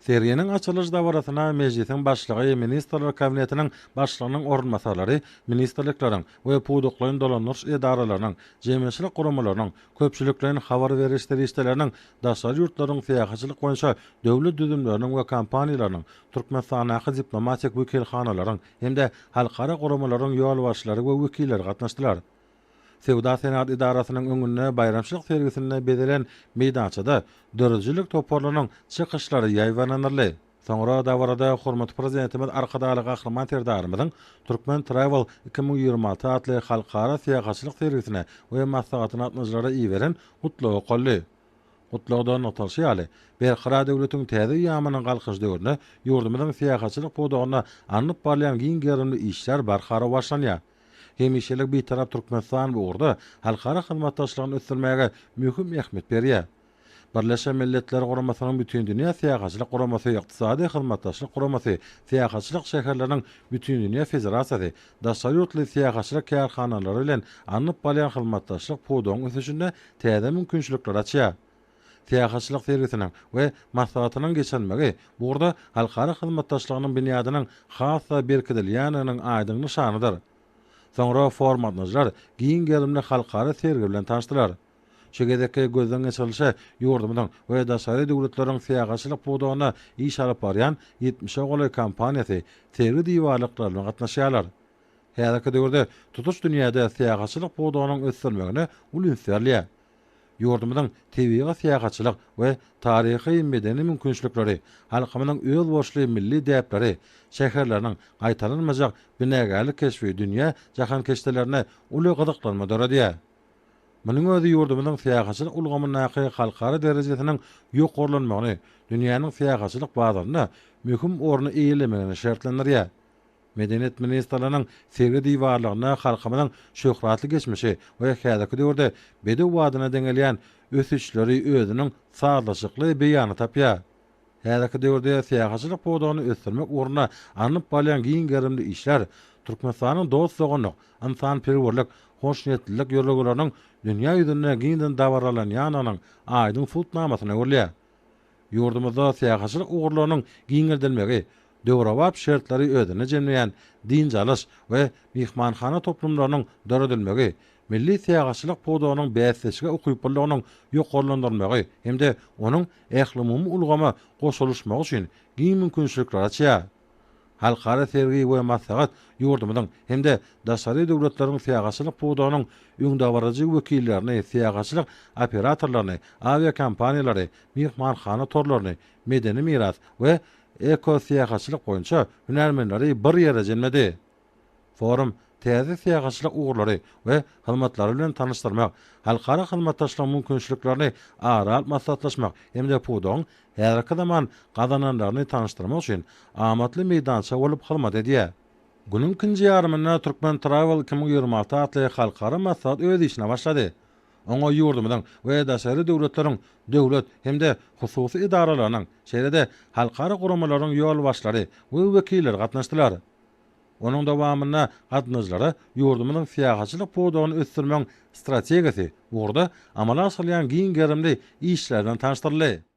Serginiň açylyş dabarasyna Mejlisiň Başlygy, Ministrler Kabinetiniň Başlygynyň orunbasarlary, ministrlikleriň we pudaklaýyn dolandyryş edaralarynyň, jemgyýetçilik guramalarynyň, köpçülikleýin habar beriş serişdeleriniň, daşary ýurtlaryň syýahatçylyk boýunça döwlet düzümleriniň we kompaniýalarynyň, Türkmenistandaky diplomatik wekilhanalaryň hem-de halkara guramalaryň ýolbaşçylary we wekilleri gatnaşdylar. Söwda-senagat edarasynyň öňünde baýramçylyk sergisinde bezelen meýdançada döredijilik toparlarynyň çykyşlary ýaýbaňlandyryldy. Soňra dabarada hormatly Prezidentimiz Arkadagly Gahryman Serdarymyzyň Turkmen Travel 2026 atly halkara syýahatçylyk sergisine we maslahatyna gatnaşyjylara iberen Gutlagy okaldy. Gutlagda nygtalyşy ýaly, Berkarar döwletiň täze eýýamynyň Galkynyş döwründe ýurdumyzyň syýahatçylyk pudagynda alnyp barylýan giň gerimli işler barha rowaçlanýar. Hemişelik Bitarap Türkmenistan bu ugurda halkara hyzmatdaşlygyny ösdürmäge möhüm ähmiýet berýär. Birleşen Milletler Guramasynyň Bütindünýä Syýahatçylyk Guramasy, Ykdysady Hyzmatdaşlyk Guramasy, Syýahatçylyk şäherleriniň Bütindünýä Federasiýasy daşary ýurtly syýahatçylyk kärhanalary bilen alnyp barylýan hyzmatdaşlyk pudagyň ösüşinde täze mümkinçilikleri açýar. Syýahatçylyk sergisiniň we maslahatynyň geçirilmegi bu ugurda halkara hyzmatdaşlygynyň binýadynyň has-da berkidilýändiginiň aýdyň nyşanydyr. Soňra forum gatnaşyjylar giň gerimli halkara sergi bilen tanyşdylar. Şu gezekki gözden geçirilişe ýurdumyzyň we daşary döwletleriň syýahatçylyk pudagynda iş alyp barýan ýetmişe golaý kompaniýasy sergi diwarlyklaryna gatnaşýarlar. Häzirki döwürde tutuş dünýäde syýahatçylyk pudagynyň ösdürilmegine uly üns berilýär. Ýurdumyzyň tebigy syýahatçylyk we taryhy-medeni mümkinçilikleri, halkymyzyň özboluşly milli däpleri, şäherleriniň gaýtalanmajak binagärlik keşbi dünýä jahankeşdelerinde uly gyzyklanma döredýär. Munuň özi ýurdumyzyň syýahatçylyk ulgamyndaky halkara derejesiniň ýokarlanmagyny, dünýäniň syýahatçylyk bazarynda möhüm orny eýelemegini şertlendirýär. Medeniýet ministrliginiň sergi diwarlygynda halkymyzyň şöhratly geçmişi we häzirki döwürde bedew badyna deňelýän ösüşleri özüniň sazlaşykly beýanyny tapýar. Häzirki döwürde syýahatçylyk pudagyny ösdürmek ugrunda alnyp barylýan giň gerimli işler Türkmenistanyň dost-doganlyk, ynsanperwerlik, hoşniýetlilik ýörelgeleriniň dünýä ýüzünde giňden dabaralanýandygynyň aýdyň subutnamasyna öwrülýär. Ýurdumyzda syýahatçylyk ugurlarynyň giňeldilmegi, döwrebap şertleri özünde jemleýän dynç alyş we myhmanhana toplumlarynyň döredilmegi, milli syýahatçylyk pudagynyň bäsleşige ukyplylygynyň ýokarlandyrylmagy hem-de onuň ählumumy ulgama goşulyşmagy üçin giň mümkinçilikleri açýar. Halkara sergi we maslahat ýurdumyzyň hem-de daşary döwletleriň syýahatçylyk pudagynyň öňdebaryjy wekillerini, syýahatçylyk operatorlaryny, awiakompaniýalary, myhmanhana torlaryny, medeni miras we eko-syýahatçylyk boýunça hünärmenleri bir ýere jemledi. Forum täze syýahatçylyk ugurlary we hyzmatlary bilen tanyşdyrmak, halkara hyzmatdaşlygyň mümkinçiliklerini ara alyp maslahatlaşmak hem-de pudagyň häzirki zaman gazananlaryny tanyşdyrmak üçin amatly meýdança bolup hyzmat edýär. Günüň ikinji ýarymynda Turkmen Travel 2026 atly halkara maslahat öz işine başlady. Oňa ýurdumyzyň we daşary döwletleriň döwlet hem-de hususy edaralarynyň, şeýle-de halkara guramalaryň ýolbaşçylary we wekilleri gatnaşdylar. Onuň dowamynda gatnaşyjylara ýurdumyzyň syýahatçylyk pudagyny ösdürmegiň strategiýasy ugurda amala aşyrylýan giň gerimli işler bilen tanyşdyryldy.